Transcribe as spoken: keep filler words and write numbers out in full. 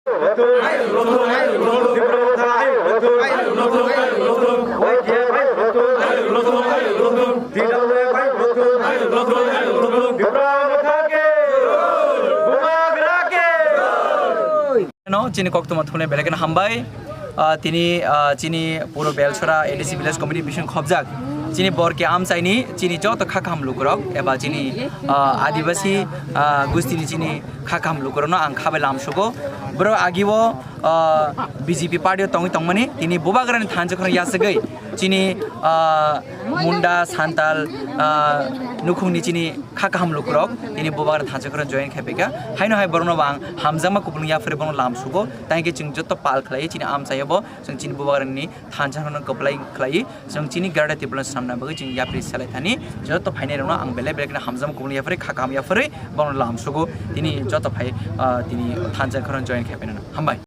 No, chini koktwma thune belai kheno hambai. Ah, tini, ah, chini puro Belchora A D C Village Committee bising khobjak chini Borke amchaini chini joto kha kaham lukurok eba chini, ah, Adibasi, ah, gustini chini kha kaham lukurokno ang khabai lamsugo. Boro agio, ah, B J P party o tongwi tongmani, tini bubagrani thansa khorang yasagwi chini, ah, Munda, Santal, ah, nukhungni chini kha kaham lukurok tini bubagra thansa khorang join khai phaikha. Haino hai borokno bo ang hamjakma kupulung yapharwi bono lamsugo. Tangkhe chwng joto pal khlaiwi chini amchaio bo chwng chini bubagrani thansa khorang kwplai khlaiwi chwng chini Greater Tipraland swnamna bagwi chwng yapri selai thani joto phainairokno ang belai belai kheno hamjakma kupulung yapharwi kha kaham yapharwi bono lamsugo. Tini joto phai, ah, tini thansa khorang join khai phainani. Hambai.